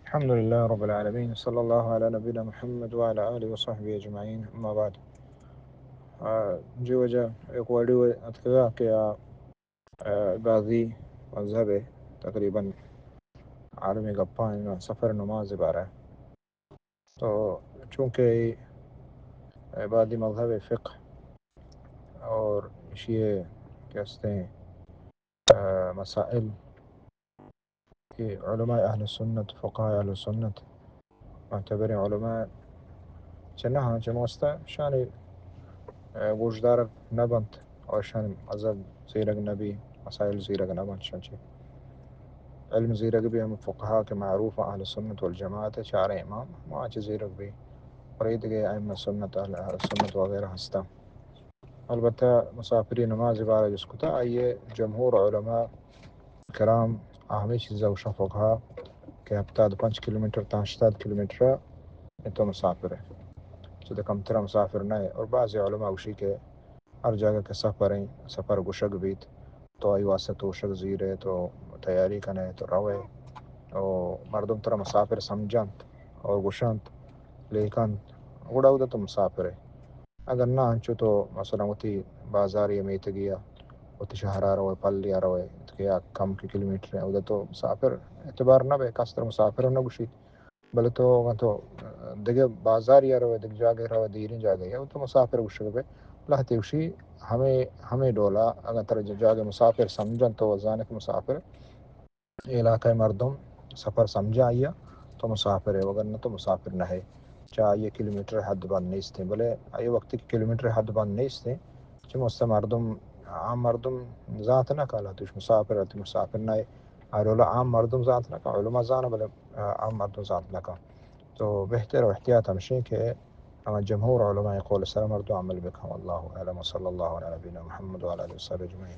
الحمد لله رب العالمين، صلى الله على نبينا محمد وعلى آله وصحبه أجمعين، أما بعد. آ، جی وجہ ایک ویڈیو اتکگا کہ آ، آ، بعضی مذہب تقریباً عالمی گپاں سفر نماز بارہ. تو چونکہ عبادی مذہب فقہ اور اشی کہ ہستیں، آ، مسائل کہ علماء اہل سنت، فقہاء اہل سنت، معتبریں علماء چہ نہ آں، چہ موستا شانی، آ، گوشدارگ نہ بنت اور شانی مذہب زیرگ نہ بی، مسائل زیرگ نہ بنت شان چہ. علم زیرگ بی ہم فقہا کہ معروف اہل سنت والجماعت چاریں امام، ما چہ زیرگ بی. اور اے دگہ ائمہ سنت، اہل، اہل سنت وغیرہ ہستاں. البتہ مسافری نماز بارہ جست کتا، آئیے جمہور علماء کرام آ ہمیں چیزا گوشاں فقہا کہ ہپتاد پنچ کلومیٹر تا ہشتاد کلومیٹر تو مسافر ہے، چہ کمتر مسافر نہ ہے. اور بعض علماء گوشی کہ ہر جاگہ کہ سفر ہیں، سفر گوشگ بیت، تو آئی واسطہ توشگ زیرے، تو تیاری کنے، تو روے، او مردم ترا مسافر سمجھنت اور گوشنت، لیکنت، گڑا اودا تو مسافر ہے. اگر نہ انچو تو مثلاً وتی بازاری میتگی یا وتی شہرا روے، پلیا روے، کہ یا کم کہ کلومیٹر ہے، اودا تو مسافر اعتبار نہ بے، کس ترا مسافر نہ گوشیت. بلے تو اگاں تو دگہ بازاری ءَ روئے، دگہ جاگہے روئے، دیریں جاگہے ءَ، تو مسافر گوشگ بہ لہتے گوشی. ہمے، ہمے ڈولا اگاں ترا جاگہ مسافر سمجھن، تو زانے کہ مسافر علاقہ مردم سفر سمجھا آئی ءَ، تو مسافر ہے، وگرنہ تو مسافر نہ ہے. چہ آئی کلومیٹر حد بند نیست ہیں، بلے آئی وقتی کہ کلومیٹر حد بند نیست ہیں، چہ مست مردم، عام مردم زانت نہ کن، لہتے گوش مسافر، لہتے مسافر نہ ہے. آ ڈولا عام مردم زانت نہ کن، علماء زانت، بلے عام مردم زانت نہ کن. تو بہتر و احتیاط ہمشیں کہ ہما جمہور علماء قول سر مردم عمل بکن. واللہ اعلم، وصلی اللہ علی نبینا محمد وعلی آلہ وصحبہ اجمعین.